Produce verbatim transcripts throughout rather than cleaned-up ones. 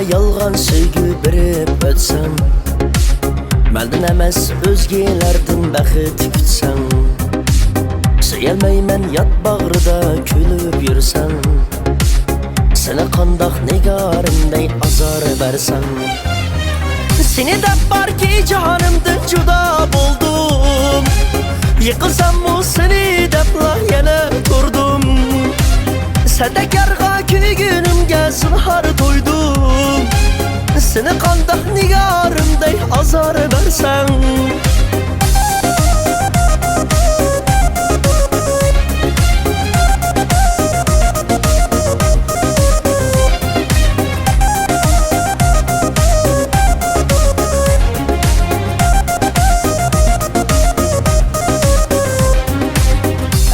يالغان سۆيگۈ بېرىپ ئۆتسەڭ، مەندىن ئەمەس ئۆزگىلەردىن بەخت كۈتسەڭ، سۆيەلمەيمەن يات باغرىدا كۈلۈپ يۈرسەڭ، سېنى قانداق نىگارىم دەي ئازار بەرسەڭ. سېنى دەپ باركى جانىمدىن جۇدا بولدۇم، يىقىلساممۇ سېنى دەپلا يەنە تۇردۇم. سەندەك يارغا كۆيگىنىمگە زىنھار تويدۇم. سېنى قانداق نىگارىم دەي ئازار بەرسەڭ.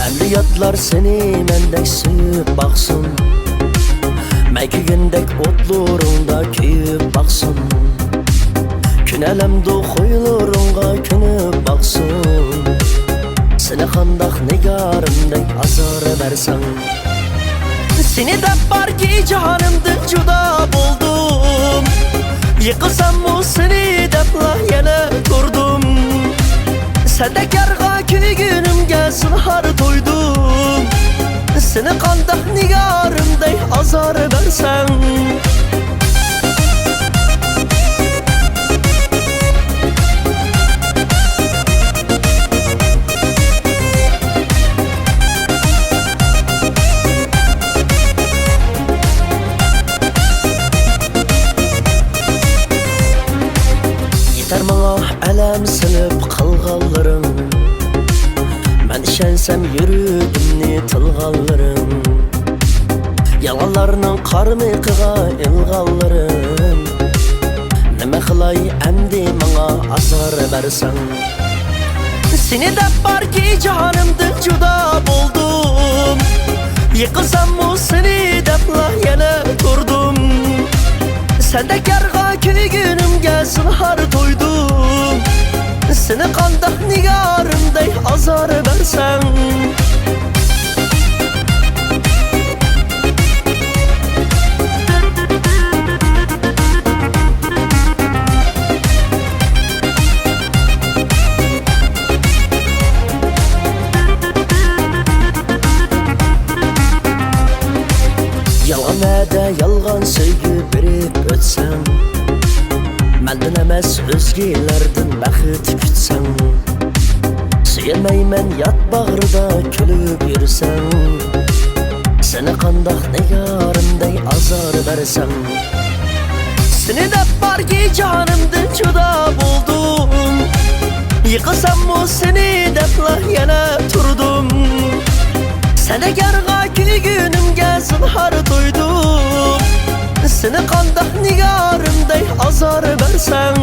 ئەمدى ياتلار سېنى مەندەك سۆيۈپ باقسۇن، مەن كۆيگەندەك ئوتلىرىڭدا كۆيۈپ باقسۇن، كۈنەلەمدۇ خۇيلىرىڭغا كۆنۈپ باقسۇن. سېنى قانداق نىگارىم دەي ئازار بەرسەڭ. سېنى دەپ باركى جانىمدىن جۇدا بولدۇم، يىقىلساممۇ سېنى دەپلا يەنە تۇردۇم. سەندەك يارغا كۆيگىنىمگە زىنھار تويدۇم. سېنى قانداق نىگارىم دەي ئازار بەرسەڭ. يېتەر ماڭا ئەلەم سېلىپ قىلغانلىرىڭ، مەن ئىشەنسەم يۈرىكىمنى تىلغانلىرىڭ، يالغانلارنىڭ قارمىقىغا ئىلغانلىرىڭ، نېمە قىلاي ئەمدى ماڭا ئازار بەرسەڭ. سېنى دەپ باركى جانىمدىن جۇدا بولدۇم، يىقىلساممۇ سېنى دەپلا يەنە تۇردۇم. سەندەك يارغا كۆيگىنىمگە زىنھار تويدۇم. سېنى قانداق نىگارىم دەي ئازار بەرسەڭ. يالغان ۋەدە، يالغان سۆيگۈ بېرىپ ئۆتسەڭ، مەندىن ئەمەس ئۆزگىلەردىن بەخت كۈتسەڭ، سۆيەلمەيمەن يات باغرىدا كۈلۈپ يۈرسەڭ، سېنى قانداق نىگارىم دەي ئازار بەرسەڭ. سېنى دەپ باركى جانىمدىن جۇدا بولدۇم، يىقىلساممۇ سېنى دەپلا يەنە تۇردۇم. سەندەك يارغا كۆيگىنىمگە زىنھار تويدۇم. سېنى قانداق نىگارىم دەي ئازار بەرسەڭ.